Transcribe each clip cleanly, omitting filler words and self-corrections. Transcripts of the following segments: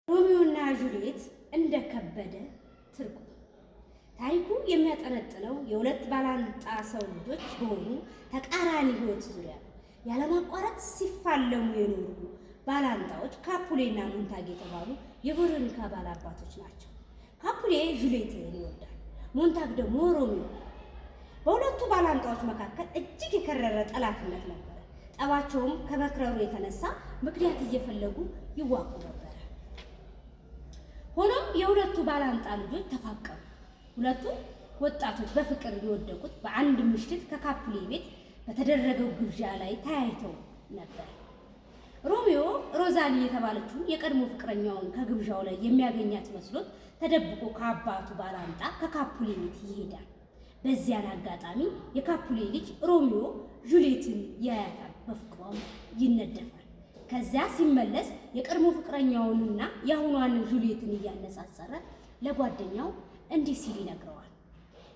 ሮሚዮና ጁልየት እንደ ከበደ ትርጉም። ታሪኩ የሚያጠነጥነው የሁለት ባላንጣ ሰው ልጆች በሆኑ ተቃራኒ ሕይወት ዙሪያ ነው። ያለማቋረጥ ሲፋለሙ የኖሩ ባላንጣዎች ካፑሌና ሞንታግ የተባሉ የቬሮኒካ ባላባቶች ናቸው። ካፑሌ ጁልየትን ይወዳል፣ ሞንታግ ደግሞ ሮሚዮ። በሁለቱ ባላንጣዎች መካከል እጅግ የከረረ ጠላትነት ነበረ። ጠባቸውም ከመክረሩ የተነሳ ምክንያት እየፈለጉ ይዋጉ ነበረ። ሆኖም የሁለቱ ባላንጣ ልጆች ተፋቀሩ። ሁለቱ ወጣቶች በፍቅር የወደቁት በአንድ ምሽት ከካፑሌ ቤት በተደረገው ግብዣ ላይ ተያይተው ነበር። ሮሚዮ ሮዛሊ የተባለችውን የቀድሞ ፍቅረኛውን ከግብዣው ላይ የሚያገኛት መስሎት ተደብቆ ከአባቱ ባላንጣ ከካፑሌ ቤት ይሄዳል። በዚያን አጋጣሚ የካፑሌ ልጅ ሮሚዮ ጁልየትን ያያታል፣ በፍቅሯም ይነደፋል። ከዚያ ሲመለስ የቀድሞ ፍቅረኛውንና የአሁኗን ጁልየትን እያነጻጸረ ለጓደኛው እንዲህ ሲል ይነግረዋል።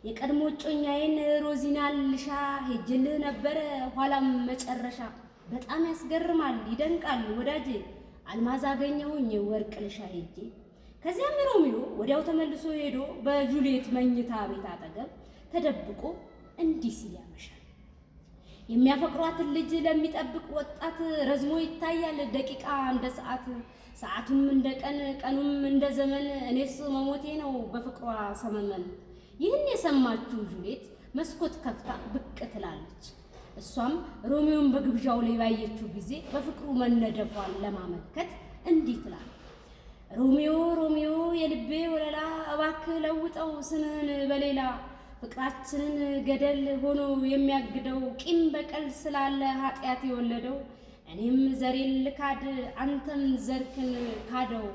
የቀድሞ እጮኛዬን ሮዚናን ልሻ ሄጅልህ ነበረ፣ ኋላም መጨረሻ በጣም ያስገርማል፣ ይደንቃል ወዳጄ፣ አልማዝ አገኘሁኝ ወርቅ ልሻ ሄጄ። ከዚያም ሮሚዮ ወዲያው ተመልሶ ሄዶ በጁልየት መኝታ ቤት አጠገብ ተደብቆ እንዲህ ሲል ያመሻል። የሚያፈቅሯትን ልጅ ለሚጠብቅ ወጣት ረዝሞ ይታያል ደቂቃ እንደ ሰዓት፣ ሰዓቱም እንደ ቀን፣ ቀኑም እንደ ዘመን። እኔስ መሞቴ ነው በፍቅሯ ሰመመን። ይህን የሰማችው ጁልየት መስኮት ከፍታ ብቅ ትላለች። እሷም ሮሚዮን በግብዣው ላይ ባየችው ጊዜ በፍቅሩ መነደፏን ለማመልከት እንዲህ ትላለች። ሮሚዮ ሮሚዮ የልቤ ወለላ፣ እባክህ ለውጠው ስምህን በሌላ፣ ፍቅራችንን ገደል ሆኖ የሚያግደው ቂም በቀል ስላለ ኃጢአት የወለደው፣ እኔም ዘሬን ልካድ አንተም ዘርክን ካደው፣